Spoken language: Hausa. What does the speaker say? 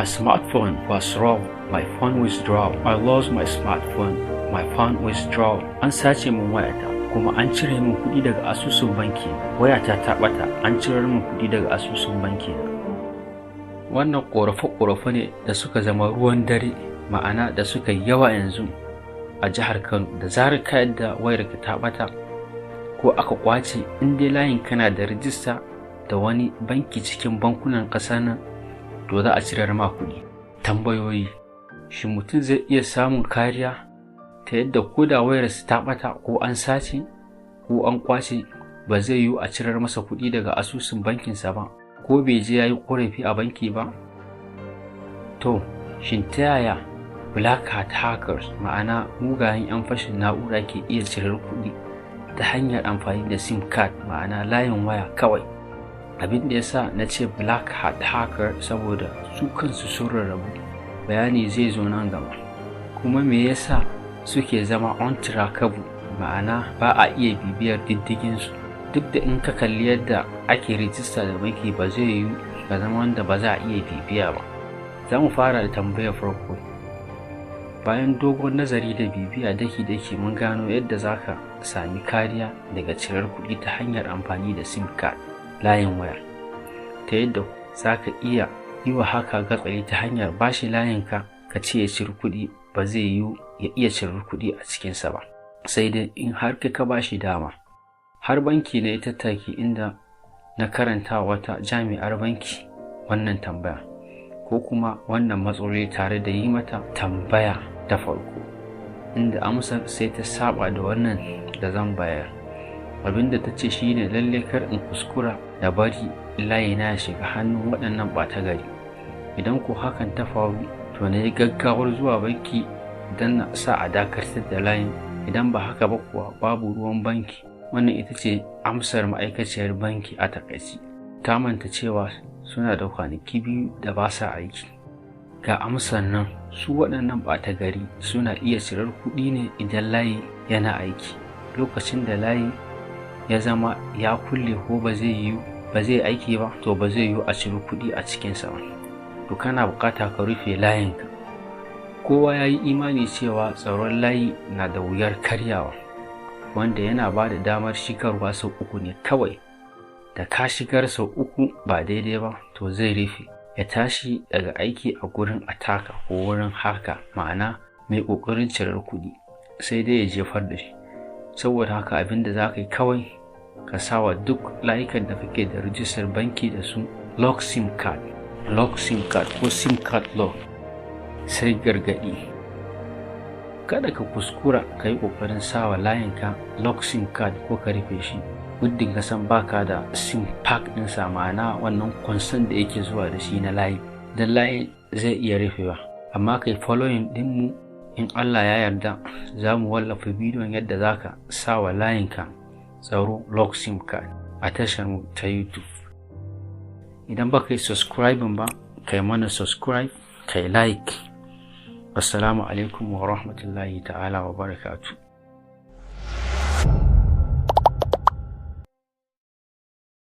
smartphone was robbed. My phone withdraw. I lost my smartphone. My phone withdraw. An sace min wayata kuma an cire min kuɗi daga asusun banki. Wayata ta ɓata, an cire min kuɗi daga asusun banki na. Wannan ƙorafe-ƙorafe ne da suka zama ruwan dare, ma'ana da suka yi yawa yanzu a jihar Kano. Da zarar ka yadda wayarka ta ɓata ko aka ƙwace, in dai layin kana da rijista da wani banki cikin bankunan ƙasar nan, to za a cirar ma kuɗi. Tambayoyi: shin mutum zai iya samun kariya ta yadda ko da wayarsa ta ɓata ko an sace ko an ƙwace, ba zai yiwu a cirar masa kuɗi daga asusun bankinsa ba, ko bai je ya yi ƙorafi a banki ba? To, shin ta yaya black hat hackers, ma'ana mugayen 'yan fashin na'ura, ke iya cirar kuɗi ta hanyar amfani da SIM card, ma'ana layin waya kawai? Abin da ya sa na ce black hat hacker, saboda su kansu sun rarrabu, bayani zai zo nan gaba. Kuma me yasa suke zama untrackable, ma'ana ba a iya bibiyar diddiginsu, duk da in ka kalli yadda ake rijista da banki, ba zai yiwu ka zama wanda ba za a iya bibiya ba? Za mu fara da tambayar farko. Bayan dogon nazari da bibiya daki-daki, mun gano yadda za ka sami kariya daga cirar kuɗi ta hanyar amfani da SIM card, layin waya, ta yadda za ka iya yi wa hacker gatsali ta hanyar bashi layinka ka ce ya ciri kuɗi. Ba zai yiwu ya iya cirar kuɗi a cikinsa ba, sai dai in har ka bashi dama. Har banki na yi tattaki, inda na karanta wata jami'ar banki wannan tambaya ko kuma wannan matsaloli, tare da yi mata tambaya ta farko, inda amsar sai ta saba da wannan da zan bayar. Abinda ta ce shine lalle kar in kuskura da bari layina ya shiga hannun waɗannan ɓata gari. Idan ko hakan ta faru, to na yi gaggawar zuwa banki don na sa a dakatar da layin. Idan ba haka ba kuwa, babu ruwan banki. Wannan ita ce amsar ma'aikaciyar banki a takaice. Ta manta cewa suna da kwanaki 2 da ba sa aiki. Ga amsar nan: su waɗannan ɓata gari suna iya cirar kuɗi ne idan layi yana aiki. Lokacin da layi ya zama ya kulle ko ba zai yiwu ba zai aiki ba, to ba zai yiwu a ciri kuɗi a cikinsa ba. To, kana buƙata ka rufe layinka. Kowa ya yi imani cewa tsaron layi na da wuyar karyawa, wanda yana ba da damar shigarwa sau uku ne kawai. Da ka shigar sau uku ba daidai ba, to zai rufe, ya tashi daga aiki a gurin attacker ko wurin hacker, ma'ana mai ƙoƙarin cirar kuɗi, sai dai ya jefar da shi. Saboda haka, abin da za ka yi kawai, ka sawa duk layukan da kake da rijistar banki da su lock SIM card, lock SIM card ko SIM card lock. Sai gargaɗi: kada ka kuskura ka yi ƙoƙarin sawa layinka lock SIM card ko ka rufe shi, muddin ka san baka da SIM pack ɗinsa, ma'ana wannan kwanson da yake zuwa da shi na layi, don layin zai iya rufewa. Amma kai following ɗinmu, in Allah ya yarda za mu wallafa bidiyon yadda za ka sa wa layinka tsaro lock SIM card a tashar mu ta YouTube. Idan baka yi subscribing ba, kai mana subscribe, kai like. Assalamu alaikum wa rahmatullahi ta'ala wa barakatuh.